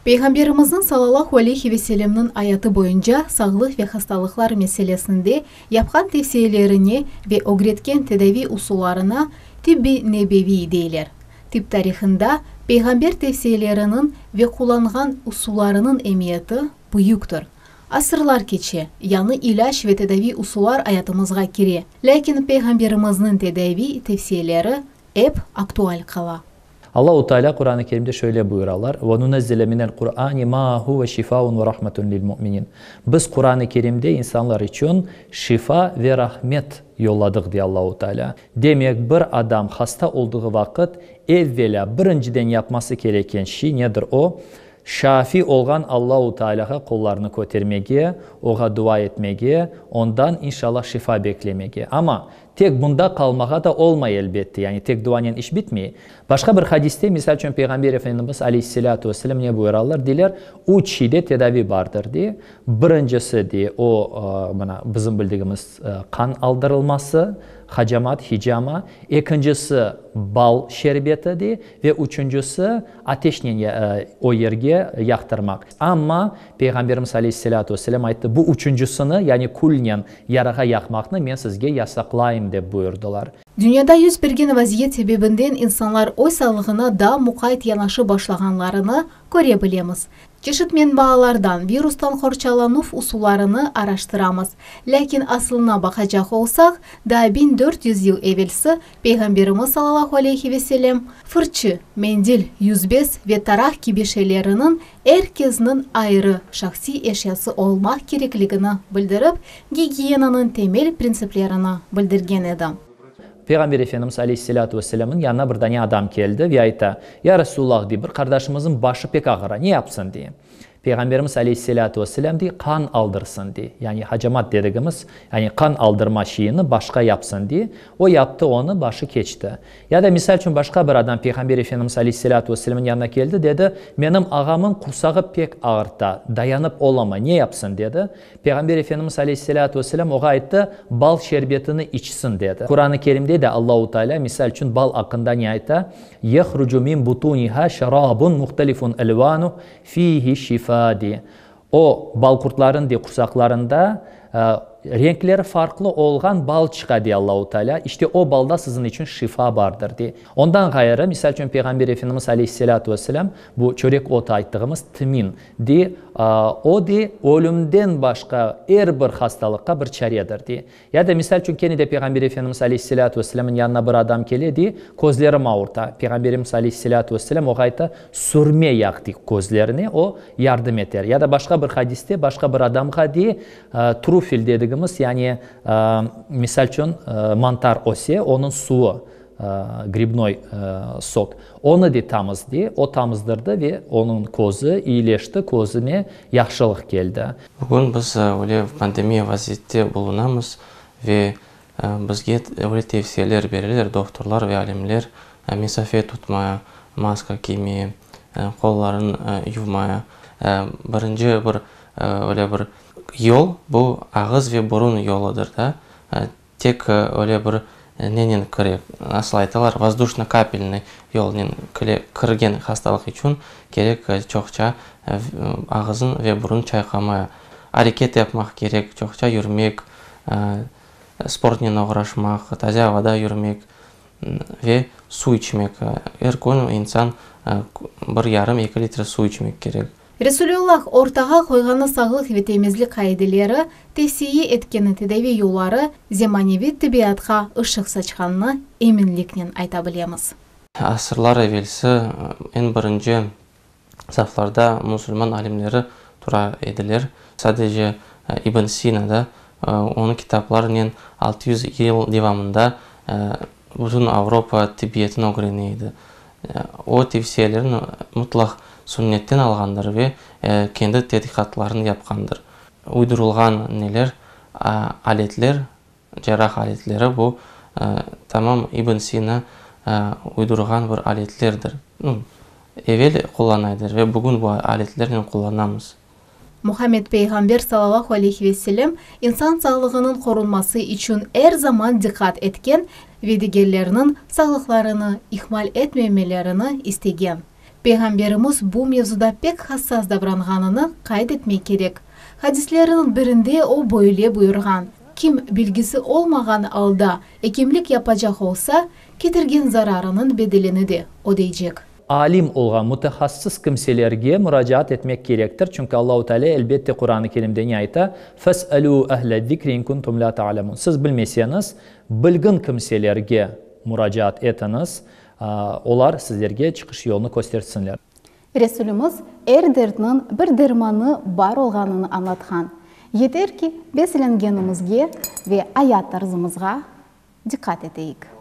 Peyğamberimizniñ salâllahu aleyhi ve sellemniñ ayatı boyunca sağlıq ve hastalıqlar meselesinde yapqan tevsiyelerine ve ögretken tedaviy usullarına Tibbi Nebeviy deyler. Tip tarihında peyğamber tevsiyeleriniñ ve qullanğan usullarınıñ emiyeti büyüktir. Asırlar keçe, yañı ilâc ve tedaviy usullar ayatımızğa kire, lâkin peyğamberimizniñ tedaviy tevsiyeleri ep aktual qala. Allahu Teala Quran-ı Kerimde şöyle buyuralar, Ve nunezzile minel Qur'ani ma huve şifaun ve rahmetun lil mu'minin. Biz Quran-ı Kerimde insanlar içün şifa ve rahmet yolladıq, dey Allahu Teala. Demek, bir adam hasta olduğı vaqıt, evvelâ, birinciden yapması kereken şiy nedir? O, Şafi olğan Allahu Tealâğa qollarını kötermege, Oğa dua etmege, Ondan, inşallah, şifa beklemege. Amma, tek bunda qalmağa da olmay, elbette, yani tek duanen iş bitmey. Başqa bir hadiste, misal içün, Peyğamber Efendimiz, aleyhisselâtu vesselâm, ne buyuralar? Deyler, üç şeyde tedavi bardır, dey. Birincisi, dey, o, mına, bizim bildigimiz qan aldırılması, hacamat, hicama, ekincisi, bal şerbeti, dey, ve üçüncisi, ateşnen o yerge yaqtırmaq. Amma Peyğamberimiz aleyhisselâtu vesselâm ayttı, bu üçüncisini, yani külnen yarağa yaqmaqnı men sizge yasaqlayım, dep buyurdılar. Dünyada yüz bergen vaziyet sebebinden insanlar öz sağlığına daa muqayt yanaşıp başlağanlarını köre bilemiz. Çeşit menbaalardan virustan qorçalanuv usullarını araştıramız. Lâkin asılına baqacaq olsaq, daa 1400 yıl evelsi Peyğamberimiz salâllahu aleyhi ve sellem fırçı, mendil, yüzbez ve taraq kibi şeyleriniñ er kesniñ ayrı şahsiy eşyası olmaq kerekligini bildirip, gigiyenanıñ temel printsiplerini bildirgen edi. Peyğamber Efendimiz aleyhisselâtu vesselâmnıñ yanına bir dane adam keldi ve ayta, Ya Resulullah, dey, bir qardaşımıznıñ başı pek ağıra, ne yapsın, dey. Peyğamberimiz aleyhisselâtu vesselâm dey, qan aldırsın, dey. Yani hacamat dedigimiz, yani qan aldırma şeyini başqa yapsın, dey. O yaptı onı, başı keçti. Ya da, misal içün, başqa bir adam Peyğamber Efendimiz aleyhisselâtu vesselâmnıñ yanına keldi, dedi, Menim ağamıñ qursağı pek ağırta, dayanıp olamay, ne yapsın, dedi. Peyğamber Efendimiz aleyhisselâtu vesselâm oğa ayttı, Bal şerbetini içsin, dedi. Quran-ı Kerimde de Allahu Tealâ, misal içün, bal aqqında ne ayta? Yehrucu min butuniha şerabun muhtelifun elvanuh fihi şifa, dey. O, balqurtların, dey, qursaqlarında renkleri farqlı olğan bal çıqa, dey Allahu Tealâ. İşte o balda siziñ içün şifa bardır, dey. Ondan ğayrı, misal içün, Peyğamber Efendimiz aleyhisselâtu vesselâm, bu çörek otu ayttığımız tmin, dey, o, dey, ölümden başqa er bir hastalıqqa bir çaredir, dey. Ya da, misal içün, kene de Peyğamber Efendimiz aleyhisselâtu vesselâmnıñ yanına bir adam kele, dey, Közlerim avurta. Peyğamberimiz aleyhisselâtu vesselâm oğa ayta, Sürme yaq, dey, közlerine, o, yardım eter. Ya da başqa bir hadiste başqa bir adamğa, dey, trufel dedigimiz, yani, misal içün, mantar öse, onıñ suvu, gribnoy sok, onı, dey, tamız, dey. O tamızdırdı ve onıñ közü iyileşti, közüne yahşılıq keldi. Bugün biz öyle pandemiya vaziyette bulunamız ve bizge öyle tevsiyeler bereler doktorlar ve alimler, mesafe tutmaya, maska kiymeye, qolların yuvmaya. Birinci bir öyle bir yol, bu ağız ve burun yoludır da. Tek öyle bir nenen kire, nasıl aytalar, vozduşno-kapelnıy yolnen kirgen hastalıq içün kerek çoqça ağızın ve burun çayqamaya. Areket yapmaq kerek, çoqça yürmek, sportnen oğraşmaq, taze avada yürmek ve suv içmek. Er kün insan bir yarım, eki litre suv içmek kerek. Resulüllah ortağa qoyğanı sağlıq ve temizlik qaideleri, tevsiye etkeni tedaviy yolları zemaneviy tibbiyatqa ışıq saçqanını eminliknen ayta bilemiz. Asırlar evelsi eñ birinci saflarda musulman alimleri tura ediler. Sadece İbn Sina da onıñ kitaplarınen 600 yıl devamında bütün Avropa tibbiyetini ögrene edi. O tevsiyelerini mutlaq sünnetten alğandır ve kendi tedqiqatlarını yapqandır. Uydurılğan neler, aletler, cerrah aletleri bu tamam İbn Sina uydurğan bir aletlerdir. Evel qullana ediler ve bugün bu aletlernen qullanamız. Muhammed Peyğamber salâllahu aleyhi ve sellem insan sağlığınıñ qorunması içün er zaman diqqat etken ve digerlerniñ sağlıqlarını ihmal etmemelerini istegen. Peyğamberimiz bu mevzuda pek hassas davranğanını qayd etmek kerek. Hadisleriniñ birinde o böyle buyurğan, Kim bilgisi olmağan alda ekimlik yapacaq olsa, ketirgen zararınıñ bedelini de ödeycek. Alim olğan, mütehassıs kimselerge muracaat etmek kerektir, çünki Allahu Teala elbette Quran-ı Kerimde ne ayta, Fes'elû ehle-zikri in kuntum lâ ta'lemûn, Siz bilmeseñiz, bilgin kimselerge muracaat etiñiz, olar sizlerge çıqış yolunı köstersinler. Resulimiz er dertniñ bir dermanı bar olğanını añlatqan. Yeter ki, beslengenimizge ve ayat tarzımızğa diqqat eteyik.